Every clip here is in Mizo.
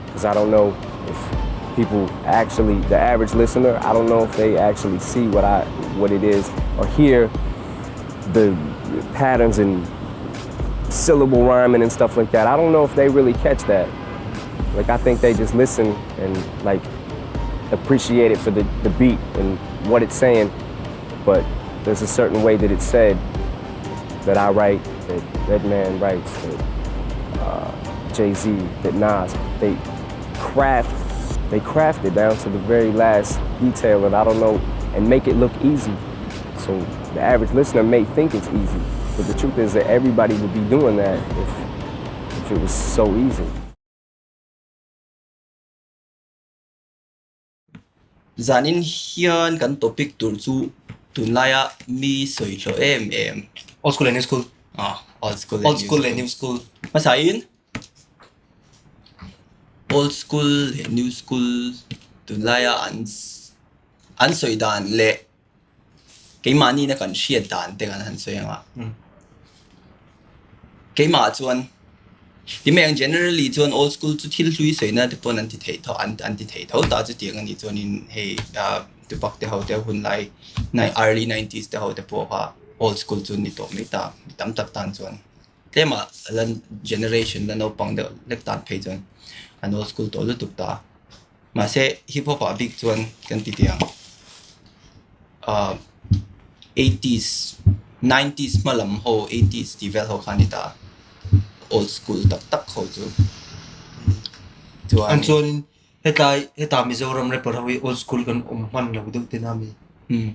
Because I don't know if people actually, the average listener, I don't know if they actually see what I what it is or hear the patterns and syllable rhyming and stuff like that. I don't know if they really catch that. Like I think they just listen and like appreciate it for the, the beat and what it's saying. But there's a certain way that it's said that I write, that Redman writes, that uh, Jay-Z, that Nas, they craft, they craft it down to the very last detail and I don't know, and make it look easy. So the average listener may think it's easy, but the truth is that everybody would be doing that if, if it was so easy. Zanin hian kan topic tur chu tunlaia mi sawi hlawh em em. Old school and new school. Ah, old school and Old school and new school. Hmasain old school leh new school tunlaia an an sawi dan leh Keimahni na kan hriat dan te kan han sawi ang a. Keimah chuan ti mai ang generally chuan old school chu thil hlui sawina te pawn an ti thei tho an an ti thei tho ta chutiang a nih chuanin hei ah Tupac te ho te hun lai early nineties te ho te pawh kha old school chu ni tawh mai ta mi tam tak tan chuan tlema la generation la naupang deuh hlek tan phei chuan an old school tawh lutuk ta. Mahse hip hop ah bik chuan kan ti tih ang ah eighties nineties hma lam ho eighties tih vel ho kha a ni ta old school tak tak ho chu chuan An chuanin hetlai heta Mizoram rapper ho hi old school kan awm hman lo deuh te na mi? Umm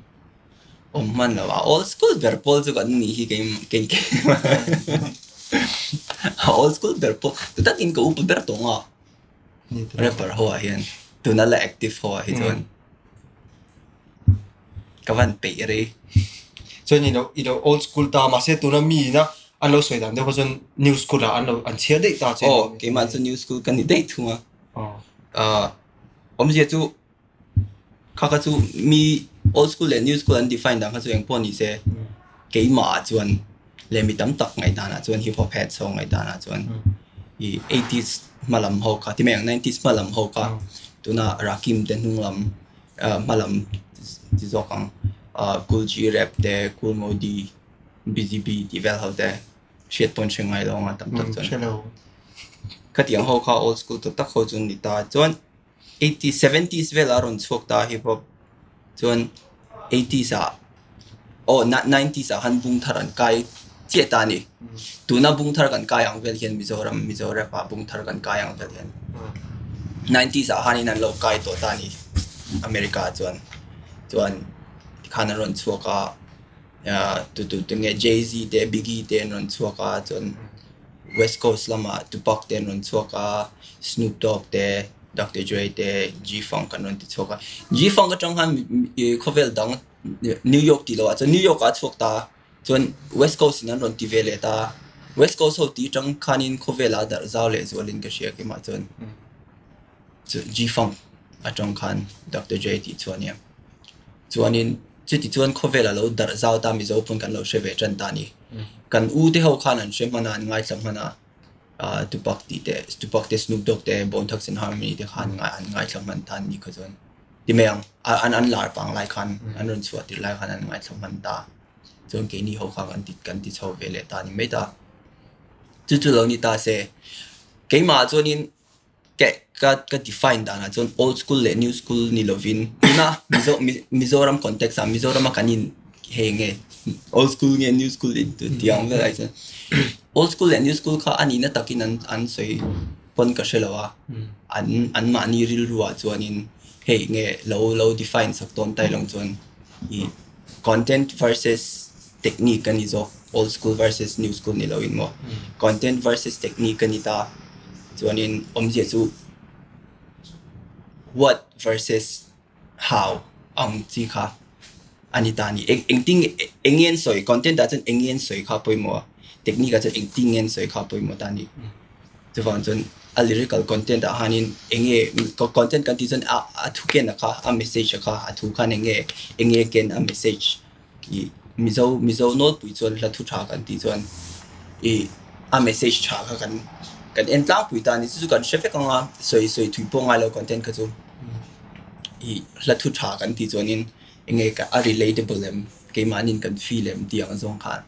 awm hman lo a old school ber pawl chu kan nih hi kei kei old school ber pawl tu takin ka upa ber tawng a. Rapper ho ah hian tuna la active ho ah hi chuan ka van peih rei. Chuan i lo i lo old school ta mahse tuna mi ina an lo sawi dan deuh kha chuan new school ah an lo an chhiar daih ta che. Aw keimah chu new school ka ni daih thung a. Aw awmzia chu kha kha chu mi old school leh new school an define dan kha chu engpawh ni se keimah ah chuan leh mi tam tak ngaihdan ah chuan hip hop heads ho ngaihdan ah chuan ih eighties hma lam ho kha ti mai ang nineties hma lam ho kha tuna Rakim te hnung lam ah hma lam ti zawk ang ah Kool G Rap te Kool Moe Dee Busy Bee tih vel ho te hriat pawn hre ngai lo ang a tam tak chuan khatiang ho kha old school tak tak ho chu an ni ta chuan. Eighties seventies velah a rawn chhuak ta a hip hop chuan eighties ah aw nineties ah khan bung thar an kai chiah ta a ni tuna bung thar kan kai ang vel hian Mizoram Mizoram ah bung thar kan kai ang vel hian nineties ah khanin an lo kai tawh ta a ni America ah chuan chuan tikhan an rawn chhuak a ah tu tu te nge Jay Z te Biggie te an rawn chhuak a chuan. West Coast lamah Tupac te an rawn chhuak a, Snoop Dogg te, Doctor Dre te, G-Funk an rawn ti chhuak a. G-Funk atang khan ih khawvel dang New York tih lohah chuan New York ah a chhuak ta a, chuan West Coast in an rawn ti ve leh ta a. West Coast ho tih atang khanin khawvelah a darh zau leh zualin ka hria keimah chuan G-Funk atang khan Doctor Dre tih chu a nia. Chuanin chuti chuan khawvel a lo darh zau ta Mizo pawn kan lo hre ve tan ta a ni. Kan u te ho khan an hre hman a, an ngaithla hman a, ah Tupac tih te, Tupac te Snoop Dogg te, Bone Thugs and Harmony te khan an ngaithla hman ta a ni kha chuan. Ti mai ang, an an lar pang lai khan, an rawn chhuah tir lai khan an ngaithla hman ta. Chuan keini ho kha kan ti kan ti chho ve leh ta a ni mai ta. Chu chu lo ni ta se, keimah chuanin Ka ka define danah chuan old school leh new school ni lovin tuna Mizo Mizoram context ah Mizorama kan in hei nge old school nge new school in tih ang vel ai chuan old school leh new school kha a nihna takin an an sawi pawn ka hre lo a an an mahni rilru ah chuanin hei nge lo lo define sak tawn tai lo chuan ih content versus technique a ni zawk old school versus new school ni loin maw content versus technique a ni ta. Chuanin awmzia chu what versus how ang chi kha a ni ta a ni. Eng engtin nge eng nge an sawi content ah chuan eng nge an sawi kha a pawimawh a, technique ah chuan engtin nge an sawi kha a pawimawh ta a ni. Chuvang chuan a lyrical content ah hianin eng nge content kan tih chuan a a thu ken a kha a message a kha a thu khan eng nge eng nge ken a message ih Mizo Mizo nawlpui chuan hla thu tha kan tih chuan ih a message tha kha kan. Kan en tlangpui ta a ni. Chu chu kan hre vek ang a, sawi sawi thui pawh ngai lo content kha chu ih hla thu tha kan tih chuanin eng nge a relatable em keimahniin kan feel em tih ang zawng khan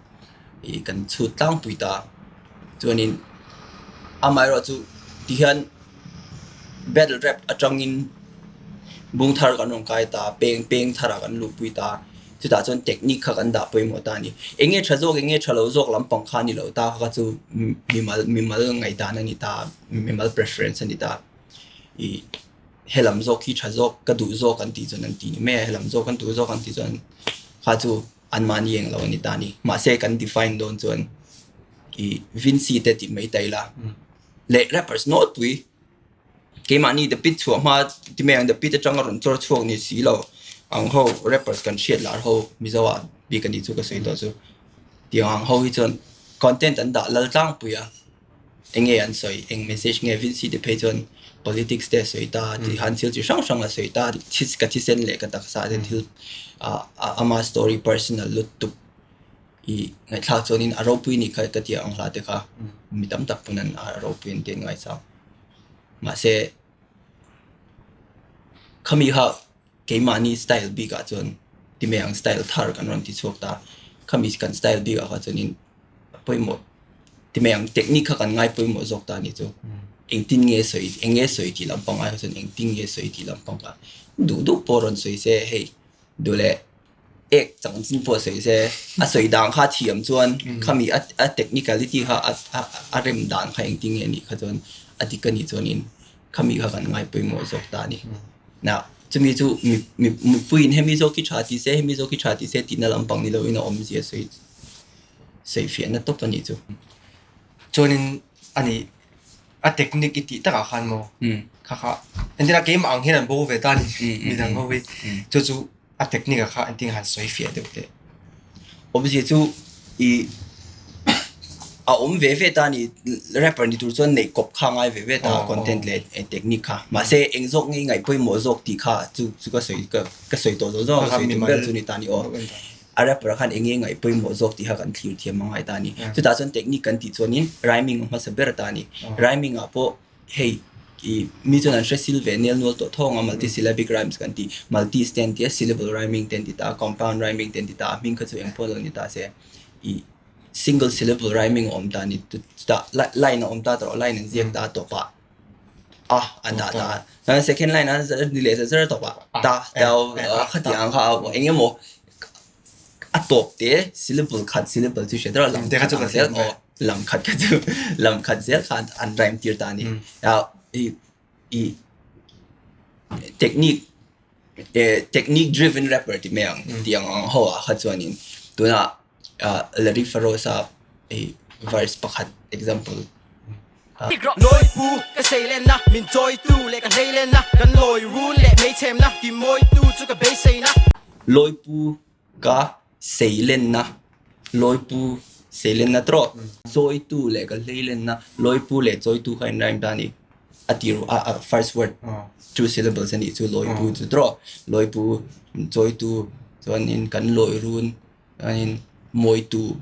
ih kan chhut tlangpui ta. Chuanin amaherawhchu tihian battle rap atangin bung thar kan rawn kai ta, peng peng tharah kan luhpui ta. Chutah chuan technique kha kan dah pawimawh ta a ni. Eng nge tha zawk, eng nge tha lo zawk lampang kha a ni lo ta kha chu mimal mimal ngaihdan a ni ta, mimal preference a ni ta. Ih helam zawk hi tha zawk ka duh zawk an tih chuan an ti ni mai a, helam zawk an duh zawk an tih chuan kha chu anmahni eng lo a ni ta a ni. Mahse kan define dawn chuan ih Vincy te tih mai ta ila leh rappers nawlpui. Keimahni The Pit chhuah hma ti mai ang The Pit atanga rawn chawr chhuak ni si lo ang ho rappers kan hriat lar ho Mizo ah bik a nih chu ka sawi tawh chu tiang ang ho hi chuan content an dah lal tlangpui a eng nge an sawi eng message nge Vincy te phei chuan politics te a sawi ta tih khan thil chi hrang hrang a sawi ta ka thisen leh ka taksa te thil ah ama story personal lutuk. I ngaihthlak chuanin a ropui nih kha ka tia ang hla te kha mi tam tak pawn an a ropui an ti an ngaihsang. Mahse khami kha keimahni style bikah chuan ti mai ang style thar kan rawn ti chhuak ta. Khami kan style bikah kha chuanin a pawimawh ti mai ang technique kha kan ngai pawimawh zawk ta a nih chu. Engtin nge sawi eng nge sawi tih lampang ai kha chuan engtin nge sawi tih lampang kha duh duh pawh rawn sawi se hei duh leh. Ek chang chin pawh sawi se a sawi dan kha thiam chuan khami a a technicality kha a a a rem dan kha engtin nge anih kha chuan a dik anih chuanin khami kha kan ngai pawimawh zawk ta a ni. Na chumi chu mi mi mipuiin hemi zawk hi tha ti se hemi zawk hi tha ti se tihna lampang ni loin a awmzia sawi sawi fiahna tawp anih chu. Chuanin ani a technique i tih takah khan maw kha kha entirah keimah ang hian an bo ve ta a ni midang ho hi chu chu. A technique ah kha engtin han sawi fiah deuh teh. Awmzia chu i a awm ve ve ta a ni. Rapper ni tur chuan neih kawp kha a ngai ve ve ta a content leh technique kha. Mahse eng zawk nge i ngaih pawimawh zawk tih kha chu chu ka sawi ka ka sawi tawh zawh zawk a, ka sawi tum ber chu ni ta a ni aw. A rapper ah khan eng nge ngaih pawimawh zawk tih kha kan thlir thiam a ngai ta a ni. Chutah chuan technique kan tih chuanin rhyming a hmasa ber ta a ni. Rhyming ah pawh Hei i mi chuan an hre sil ve nel nual tawh thawng a, multi-syllabic rhymes kan ti. Multi te an ti a, syllable rhyming te an ti ta a, compound rhyming te an ti ta a, hming kha chu eng pawh lo ni ta se i single syllable rhyming a awm ta a ni. Chutah line a awm ta tawh, line an ziak ta a tawpah a an dah ta a. Chuan second line an ni leh zar zar tawpah ta khatiang ang kha a eng emaw a tawp te syllable khat syllable chu hriat rawh lam khat ang zel aw lam khat kha chu lam khat zel kha an rhyme tir ta a ni i i technique technique driven rapper ti mai ang tih ang ang ho ah kha chuanin tunah Larry Farosa i verse pakhat example. Lawipu ka seilenna, min chawitu leh ka hleilenna, kan lawi run leh hmeichhemna, kimawitu chu ka beiseina. Lawipu ka seilenna, lawipu seilenna tawh, chawitu leh ka hleilenna, lawipu leh chawitu kha in rhyme ta a ni. A tir a first word two syllables a nih chu lawipu chu tawh, lawipu chawitu chuanin kan lawi run. Chuanin mawitu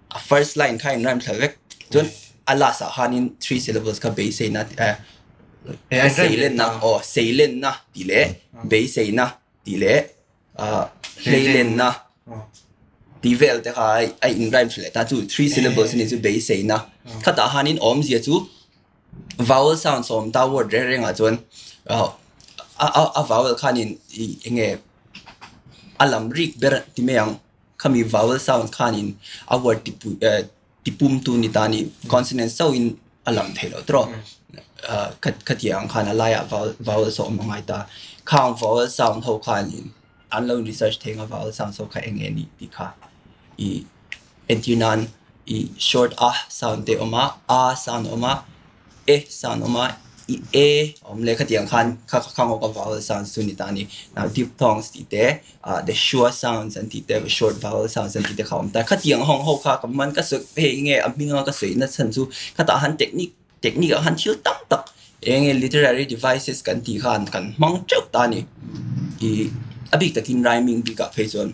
a first line kha in rhyme thla vek chuan a last ah khanin three syllables kha beiseina eh seilenna aw seilenna tih leh beiseina tih leh ah hleilenna tih vel te kha a in rhyme thla leh ta chu three syllables a nih chu beiseina khatah khanin awmzia chu vowel sound sawm ta word reng reng ah chuan ah a vowel khanin ih eng nge a lam rik ber ti mai ang khami vowel sound khanin a word ti pui eh ti pum tu ni ta a ni consonant chauhin a lam theih loh tawh ah khatiang ang khan a laiah vowel vowel saw a awm a ngai ta khang vowel sound ho khanin an lo research thei ang a vowel sound saw kha eng nge ni tih kha ih entir nan ih short a sound te a awm a a sound a awm a. E sound awm a, i e a awm leh khatiang khan kha kha nghawk a vowel sounds chu ni ta a ni. Now diphthongs tih te ah the schwa sounds an tih te short vowel sounds an tih te kha a awm ta. Khatiang hawng ho kha ka man ka sawi hei nge a hminga ka sawi na chhan chu khatah han technique technique ah khan thil tam tak eng nge literary devices kan tih khan kan hmang teuh ta a ni. Ih a bik takin rhyming bikah phei chuan.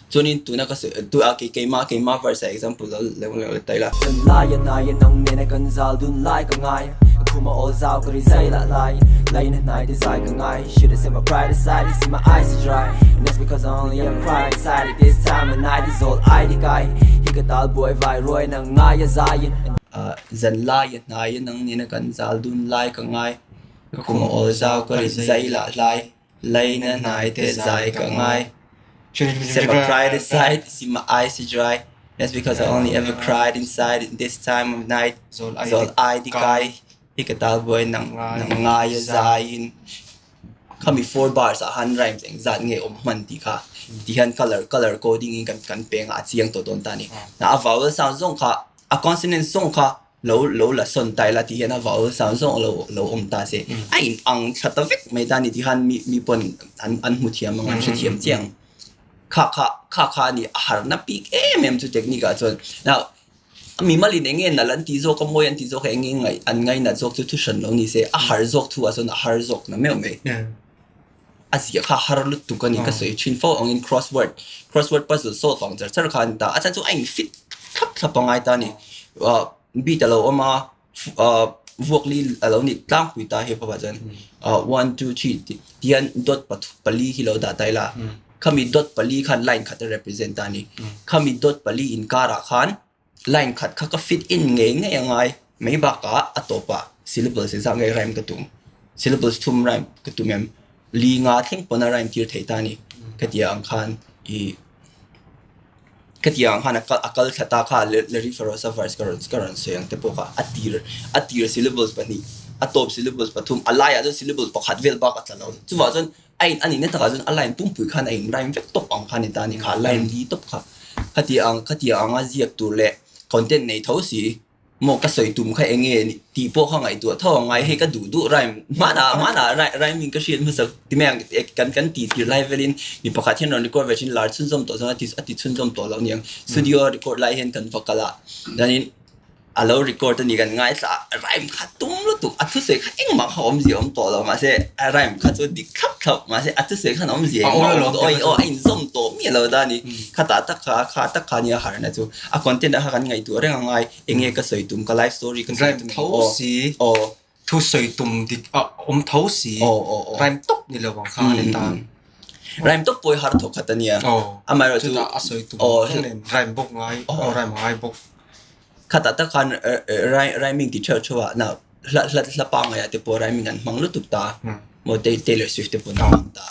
Chuanin tuna ka sawi tu a kei keimah keimah verse ah example lo lo lo ta ila. Kan lai a nai a nang nena kan zal dun lai ka ngai Ka khum a awl zau ka ri zai lah lai Lai in a hnai te zai ka ngai Should I set my pride aside You see my eyes are dry And that's because I only ever cry inside At this time of night is all I ti kai Hi ka tal buai vai ruai nang ngai a zai in Zan lai a hnai a nang nena kan zal dun lai ka ngai Ka khum a awl zau ka ri zai lah lai Laina hnai te zai ka ngai. Set my pride aside, see my eyes are dry. That's because I only ever cried inside in this time of night. Zawl ai di kai hi ka tal buai nang nang ngai a zai in. Khami four bars ah han rhymes eng zat nge awm hman tih kha ti hian color color coding in kan kan peng a a chiang tawh dawn ta a ni. Na a vowel sound zawng kha a consonant zawng kha lo lo la sawn ta ila tih hian a vau sang zawng lo lo awm ta se a in ang thla ta vek mai ta ni tih khan mi mi pawn an an hmu thiam ang an hre thiam chiang kha kha kha kha a ni a harna bik em em chu technique ah chuan now mi malin eng nge nalh an tih zawk a mawi an tih zawk a eng nge ngaih an ngainat zawk chu thu hran lo ni se a har zawk thu ah chuan a har zawk na meuh mai a ziah kha har lutuk a ni ka sawi thin fo angin crossword crossword puzzle solve ang char char kha a ni ta a chhan chu a in fit thlap thlap a ngai ta a ni ah beat a lo awm a ah vuak li a lo nih tlangpui ta hip hop ah chuan ah one two three tih hian dot pathum pali hi lo dah ta ila khami dot pali khan line khat a represent ta a ni khami dot pali inkarah khan Line khat kha ka fit in ngei ngei a ngai mai bakah a tawpah syllables engzah nge rhyme ka tum syllables thum rhyme ka tum em li nga thleng pawn a rhyme tir theih ta a ni ka tih ang khan ih ka tih ang khan a kal a kal thla ta kha Larry Ferrosa verse ka rawn ka rawn sawi ang te pawh kha a tir a tir syllables pahnih a tawp syllables pathum a laiah chuan syllable pakhat vel bak a tla lo chuvah chuan A in a nihna takah chuan a line pumpui khan a in rhyme vek tawp ang kha a ni ta a ni kha line li tawp kha khati ang khati ang a ziak tur leh content nei tho si maw ka sawi tum kha eng nge tih pawh kha ngaihtuah tho ang ngai hei ka duh duh rhyme hmanah hmanah rhyming ka hriat hmasa ti mai ang kan kan tih tir lai velin mi pakhat hian rawn record ve thin lar chhunzawm tawh chuan a ti a ti chhunzawm tawh lo aniang studio a record lai hian kan va kal a chuanin A lo record a ni kan ngaithla a, rhyme kha tum lutuk a thusawi kha engmah kha awmzia awm tawh lo mahse a rhyme kha chu dik thlap thlap mahse a thusawi khan awmzia engmah awm tawh aw a inzawm tawh miah lo ta a ni khatah tak kha kha tak kha nia harna chu a content ah kha kan ngaihtuah reng a ngai enge ka sawi tum ka life story ka sawi tum tho si aw thusawi tum dik a awm tho si rhyme tawp ni lo ang kha a ni ta. Rhyme tawp pawh hi har thawk khat a nia. Amaherawhchu chutah a sawi tum nen rhyme bawk ngai rhyme a ngai bawk. Khatah tak khan rhyming ti theuh theuh ah na hla hla hla pangngai ah te pawh rhyming an hmang lutuk ta maw Taylor Swift te pawh an hmang ta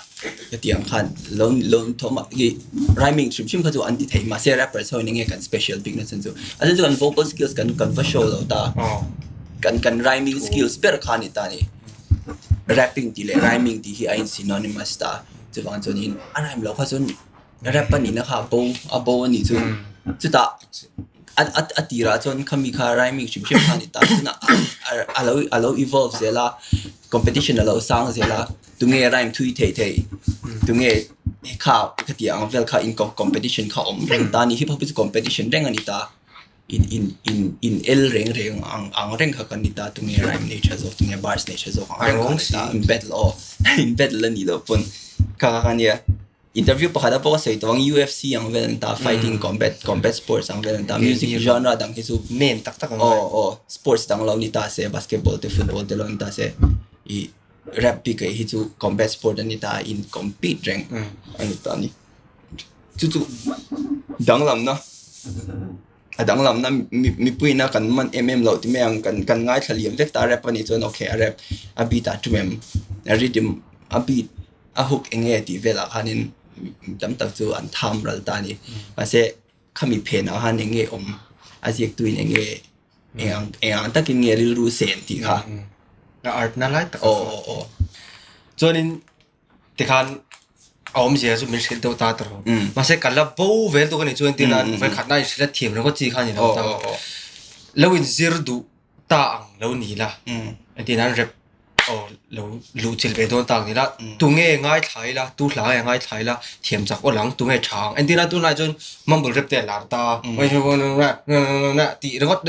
hetiang khan lo lo thawm ah i rhyming hrim hrim kha chu an ti thei mahse rappers ho in enge kan special bik na chhan chu a chhan chu kan vocal skills kan kan va show lo ta kan kan rhyming skills ber kha a ni ta a ni. Rapping tih leh rhyming tih hi a in synonymous ta chuvang chuanin a rhyme loh kha chuan rap a nihna kha a bo a bo a nih chu chutah a a a tirah chuan khami kha rhyming hrim hrim kha a ni ta tunah a lo a lo evolve zel a competition a lo sang zel a tunge rhyme thui thei thei tunge kha khatiang ang vel kha in competition kha a awm reng ta a ni hip hop hi chu competition reng a ni ta. In in in in el reng reng ang ang reng kha kan ni ta tunge rhyme nei tha zawk tunge bars nei tha zawk ang reng kha ni ta in battle aw in battle a nih loh pawn kha kha kha nia interview pakhat a pawh ka sawi tawh ang UFC ang vel an ta fighting combat combat sports ang vel an ta music genre dang hi chu men tak tak ang aw aw sports dang lo ni ta se basketball te football te lo ni ta se ih rap bik hi chu combat sport a ni ta in compete reng a ni ta a ni. Chu chu danglamna a danglamna mipuiin a kan man em em loh ti mai ang kan kan ngaithla liam vek ta a rap anih chuan okay a rap a beat ah tum em a rhythm a beat a hook eng nge tih velah khanin tam tak chu an tham ral ta a ni mahse khami phenah khan eng nge awm a ziaktuin eng nge eng ang eng ang takin nge rilru sen tih kha a art na lai tak aw aw aw chuanin Tikhan a awmzia chu min hrilh deuh ta tawh. Mahse ka la bo vel tuk a nih chuan tina vawikhat na in hrilh a thiam ringawt chi kha a ni lo ta. Lo in zir duh ta ang lo ni la. Engtin an rep aw lo luh chilh ve dawn ta ang ni la. Tunge ngaithla ila, tu hla nge ngaithla ila thiam chak aw lang tunge tha ang. Engtin a tunlai chuan mumble rep te a lar ta. Tih ringawt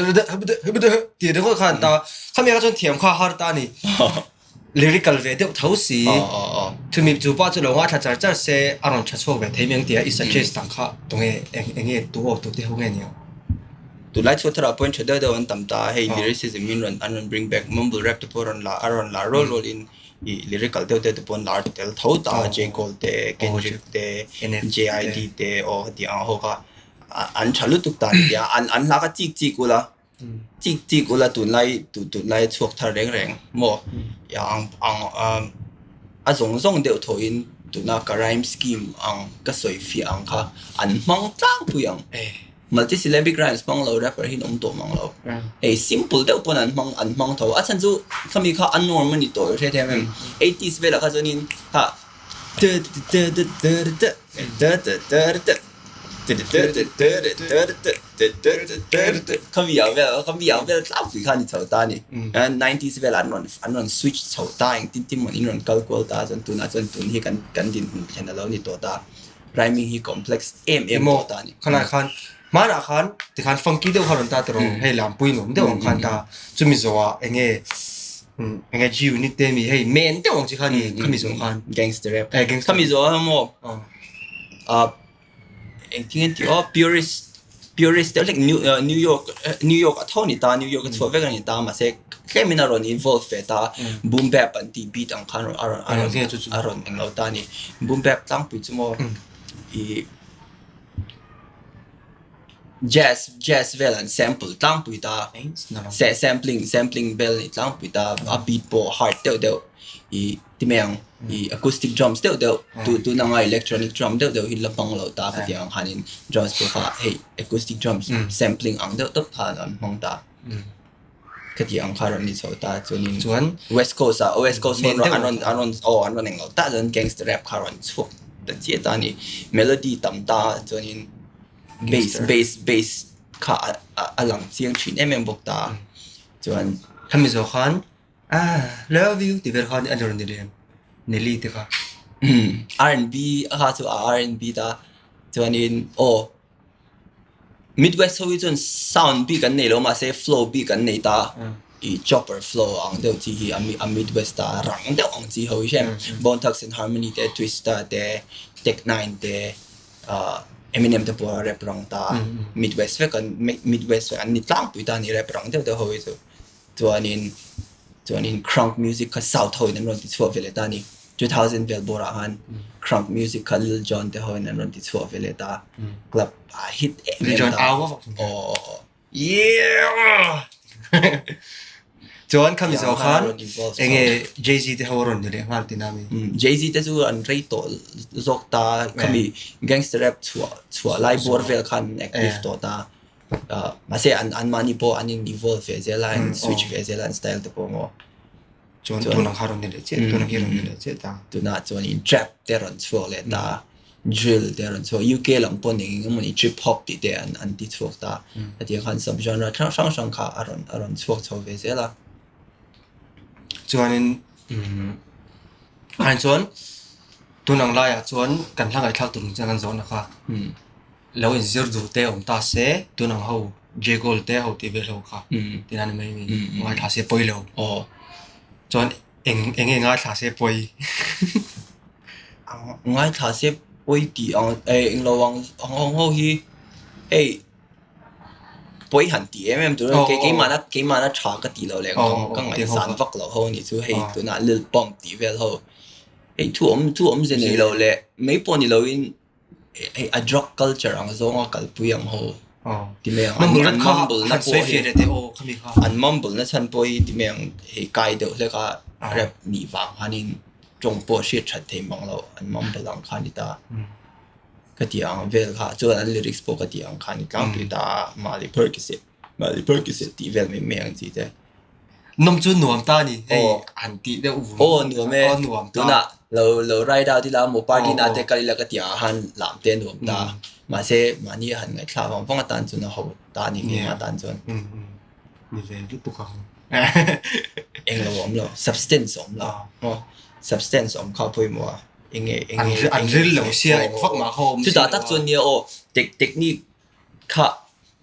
tih ringawt kha an ta. Khami kha chuan thiam kha a har ta a ni. Lyrical ve deuh tho si. Chumi chu pawh chu lo ngaithla char char se a rawn tha chhuak ve thei mai ang tia i suggest dang kha tunge eng eng nge tu aw tute ho nge ni ang. Tunlai chhuat tharah pawhin tha deuh deuh an tam ta a, hei lyricism in rawn an rawn bring back mumble rap te pawh rawn la a rawn lar rual rual in ih lyrical deuh deuh te pawh an lar tel tho ta a, J Cole te Kendrick te JID te aw hetiang ang ho kha an tha lutuk ta a ni tia an an hla kha chik chik ula. Chik chik ula tunlai tunlai chhuak thar reng reng maw ang ang a zawng zawng deuh thawhin tuna ka rhyme scheme ang ka sawi fiah ang kha an hmang tlangpui ang multi syllabic rhymes hmang lo rapper hi an awm tawh mang lo hei simple deuh pawn an hmang an hmang tho a chhan chu khami kha a norm a ni tawh hriat em em eighties velah kha chuanin kha Khami ang vel khami ang vel tlangpui kha a ni chho ta a ni. Nineties velah an rawn an rawn switch chho ta engtin tin maw in rawn kal kual ta chuan tunah chuan tun hi kan kan dinhmun thlen a lo ni tawh ta. Rhyming hi complex em em tawh ta a ni. Khalai khan hmanah khan tikhan funky deuh kha rawn ta tawh hei lampui nuam deuh ang khan ta chumi zawhah eng nge eng nge G unit te mi hei men deuh ang chi kha ni khami zawh khan gangster rap khami zawh maw Engtin nge tih aw purist purist deuh hlek new New York New York a tho a ni ta New York a chhuah vek a ni ta mahse tlemin a rawn involve ve ta boom bap an tih beat ang khan a rawn a rawn a rawn englo ta a ni boom bap tlangpui chu maw ih Jazz jazz vel an sample tlangpui ta sampling sampling vel a ni tlangpui ta a beat pawh hard deuh deuh ih ti mai ang ih acoustic drums deuh deuh tu tun anga electronic drum deuh deuh hi la hmang lo ta khatiang ang khanin drums pawh kha hei acoustic drums sampling ang deuh tawp khan an hmang ta khatiang ang kha a rawn ni chho ta chuanin chuan west coast ah west coast an rawn an rawn aw an rawn englo ta chuan gangster rap kha a rawn chhuak ta chiah ta a ni melody tam ta chuanin. Bass bass bass kha a lang chiang thin em em bawk ta chuan Khami zawh khan I love you tih vel khan a rawn ni lem Nelly te kha. R&B a kha chu a R&B ta chuanin aw Midwest ho hi chuan sound bik an nei lo mahse flow bik an nei ta ih chopper flow ang deuh chi hi a Midwest a rang deuh ang chi ho hi hriat Bone Thugs and Harmony te Twista te Tech Nine te. Eminem te pawh a rap rang ta a, Midwest vek an Midwest vek an ni tlangpui ta a ni rap rang deuh deuh ho hi chu. Chuanin chuanin crunk music kha south ho in an rawn ti chhuah ve leh ta a ni. 2000 vel bawrah khan crunk music kha Lil Jon te ho in an rawn ti chhuah ve leh ta a, club a hit em em ta. Aw. Yeah! Chuan khami zawh khan enge Jay-Z te ho a rawn ni leh nghal tina mi. Jay-Z te chu an rei tawh zawk ta khami gangster rap chhuah chhuah lai bawr vel khan an active tawh ta. Mahse an an mahni pawh an in evolve ve zel a, an switch ve zel a an style te pawh maw. Chuan tun ang kha rawn ni leh chiah, tun ang hi rawn ni leh chiah ta. Tunah chuan in trap te rawn chhuak leh ta, drill te rawn chhuak, UK lam pawh eng eng emawni trip hop tih te an an ti chhuak ta. Hetiang khan sub genre hrang hrang hrang kha a rawn a rawn chhuak chho ve zel a. Chuanin umm ah chuan tun ang laiah chuan kan hla ngaihthlak tur chian kan zawhna kha lo inzir duh te awm ta se tun ang ho J Cole te ho tih vel ho kha tina ni mai ngaithla se pawi lo chuan eng eng nge ngaithla se pawi ngaithla se pawi tih ang eh englo ang ang ho hi hei pawi han tih em em tur a kei keimahna keimahna tha ka tih loh leh ka ngaihsan vak loh ho anih chu hei tunah Lil Pump tih vel ho hei thu awm thu awmze nei loh leh mai pawh ni loin. Hei a drug culture ang zawnga kalpui ang ho ti mai ang. An mumble na pawh hi an mumble na chhan pawh hi ti mai ang hei kai deuh hlek a rap nih vang khanin tawng pawh hriat that thei mang lo an mumble ang kha a ni ta. Ka ti ang vel kha chuan an lyrics pawh ka ti ang kha a ni tlangpui ta a Mali Percocet Mali Percocet tih vel mai mai ang chi te. Nawm chu nuam ta a ni hei han tih deuh vung. Aw nuam e. Aw nuam ta. Tunah lo lo ride out ila maw party na te kal ila ka tih ah khan lam te nuam ta. Mahse mahni a han ngaihthlak vang vang atan chuan a ho ta a ni keimah tan chuan. Ni ve lutuk ang. Englo a awm lo substance a awm lo. Aw substance a awm kha pawimawh a enge enge An ril lo sia engvak mah kha awm si lo a. Chutah tak chuan nia aw technique kha.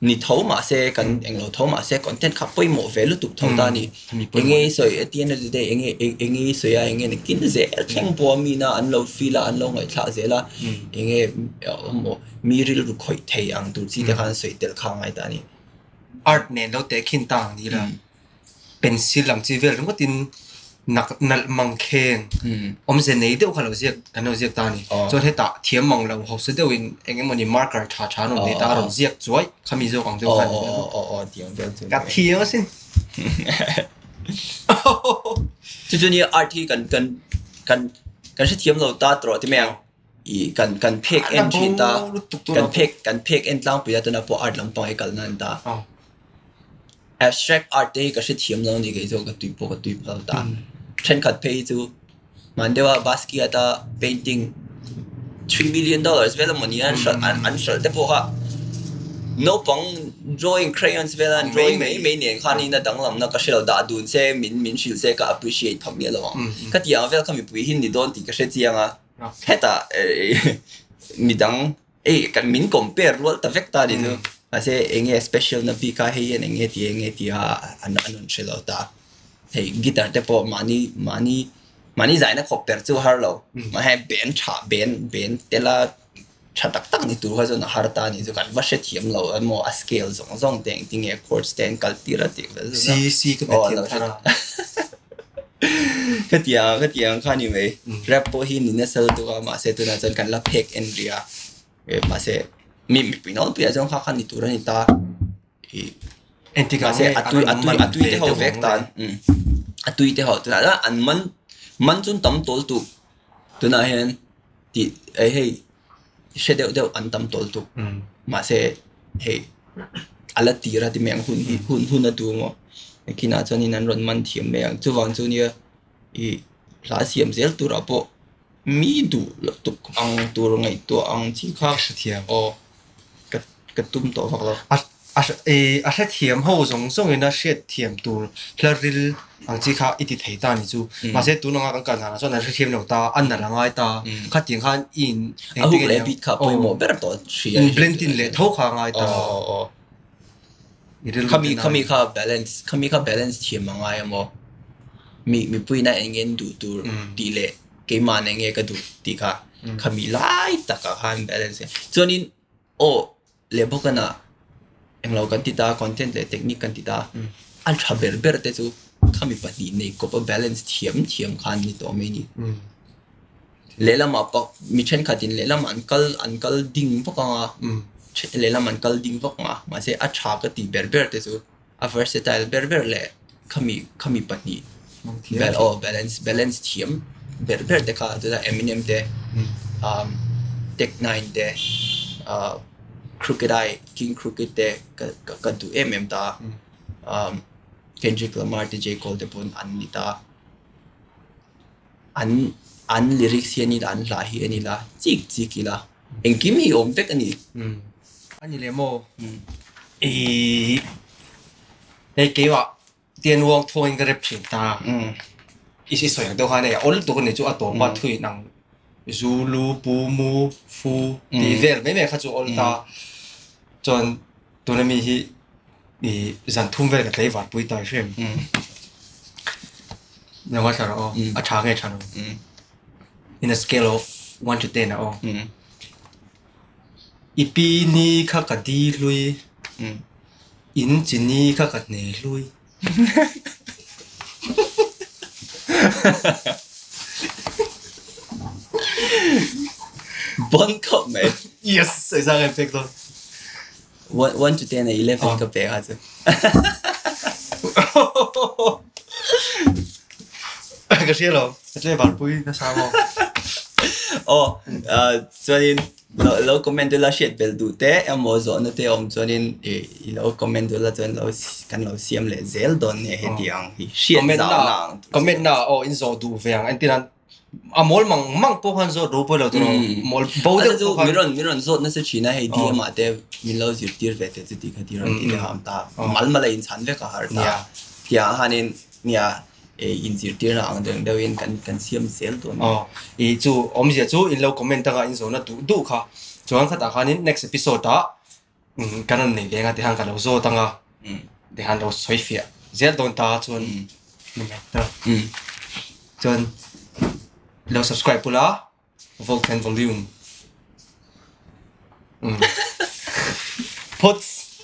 Ni tho mahse kan englo tho mahse content kha pawimawh ve lutuk tho ta a ni. Enge i sawi at the end of the day enge enge i sawi a enge nakin zel thleng pawh a mina an lo feel a an lo ngaihthlah zel a enge maw mi rilru khawih thei ang tur chi te khan sawi tel kha a ngai ta a ni. Art nen lo tehkhin ta ang ni la. Pencil ang chi vel ringawt in nak nalh mang kheng awmze nei deuh kha lo ziak kan lo ziak ta a ni. Chuan hetah thiam mang lo hausa deuh in eng emawni marker tha tha an rawn nei ta a rawn ziak chuai khami zawk ang deuh kha a ni vel. Ka thiam asin. Chu chu nia art hi kan kan kan kan hrethiam lo ta tawh ti mai ang. I kan kan phek en thin ta kan phek kan phek en tlangpui a tuna pawh art lampang hi kalna an ta. Abstract art te hi ka hrethiam lo a ni kei chu ka tui pawh ka tui phal ta. Thenkhat phei hi chu hman deuha Basquiat a painting $3 million vel emawni an hralh an hralh te pawh kha naupang drawing crayons vela an drawing mai mai nen khan in a danglamna ka hrelo dah dun se min min hrilh se ka appreciate phah miah lo ang. Ka tih ang vel kha mipui hi ni dawn tih ka hrechiang a, hetah midang Ei kan min compare rual ta vek ta ni chu. Mahse eng nge special na bik a hei hian eng nge ti eng nge ti a an an rawn hre lo ta. Hei guitar te pawh mahni mahni mahni zaina khawp per chu a har lo. Mahse band tha band band tela tha tak tak ni tur kha chuan a har ta ni chu kan va hrethiam lo emaw a scale zawng zawng te engtin nge chords te an kal tir a tih vel chu. C C ka pe thiam thar a. Khatiang khatiang kha ni mai rap pawh hi ni nasa lutuk a mahse tunah chuan kan la phek en rih a mahse mi mipui nawlpuiah chuan kha kha ni tur a ni ta ih mahse a tui a tui a tui te ho vek tan a tui te ho tunah chuan an man man chu tam tawl tuk tunah hian tih hei hre deuh deuh an tam tawl tuk mahse hei a la tir a ti mai ang hun hi hun hun a tu maw kinah chuanin an rawn man thiam mai ang chuvang chu nia ih hla siam zel turah pawh mi duh loh tuk ang tur ngaihtuah ang chi kha aw ka ka tum tawh vak lo. A a hrethiam ho zawng zawngin a hriatthiam tur hla ril ang chi kha i ti thei ta ni chu. Mahse tun anga kan kal danah chuan an hrethiam lo ta, a nalh a ngai ta. Khatiang khan i in A huk leh bit kha pawimawh ber tawh hria. In blend in leh tho kha a ngai ta. Khami khami kha balance khami kha balance thiam a ngai emaw mi mipuiin a eng nge duh tur tih leh keimahna eng nge ka duh tih kha khami lai takah khan balance chuanin aw Leh bawkana englo kan ti ta content leh technique kan ti ta a tha ber ber te chu khami pahnih nei kawp a balance thiam thiam khan ni tawh mai a ni. Lehlamah pawh mi thenkhatin lehlamah an kal an kal ding vak ang a lehlamah an kal ding vak ang a mahse a tha ka tih ber ber te chu a versatile ber ber leh khami khami pahnih aw balance balance thiam ber ber te kha chutah Eminem te umm tech nine te ahh crooked i king crooked te ka ka duh em em ta a umm Kendrick Lamar te J Cole te pawn an ni ta an an lyrics hi a ni la an hla hi a ni la chik chik ila engkim hi awm vek a ni. A ni leh maw? Ihh hei keimah tian uang thawngin ka rep thin ta. I si sawi ang deuh khan hei a awl tuk a ni chu a tawp a thui in ang Zulu, Pu, Mu, Fu tih vel mai mai kha chu a awl ta. Chuan tuna mi hi ih zan thum vel ka tlei var pui ta i hre em? Lo ngaithla rawh aw, a tha nge tha lo? In a scale of 1 to 10 ah aw. I pi ni kha ka di hlui, in chi ni kha ka hne hlui. Bon khawp mai. Yes! Engzah nge pek dawn? 1 to 10 ah 11 ka pek a chu. Ka hria lo, ka tle varpui nasa maw. Aw, chuanin lo lo comment ula hriat belh duh te emaw zawhna te awm chuanin i lo comment ula chuan lo kan lo siam leh zel dawn nia heti ang hi hriat zauhna ang tur. Comment na aw in zawh duh ve ang entir an a mawl mang mang pawh khan zawt ropui lo tur mawl bo deuh pawh khan. Mi rawn zawt nasa thin a hei DM ah te min lo zirtir ve teh chuti kha ti rawn ti leh ham ta mal mal a inchhan vek a har ta. Tiang hanin nia inzirtirna ang deuh deuhin kan kan siam zel dawn a ni. Aw ih chu awmzia chu in lo comment anga in zawhna duh duh kha chuan khatah khanin next episode ah. Kan rawn nei leng a tihan ka lo zawt ang a, tihan lo sawi fiah zel dawn ta chuan ni mai ta. Chuan lo subscribe bula Volt and Volume. Phawts!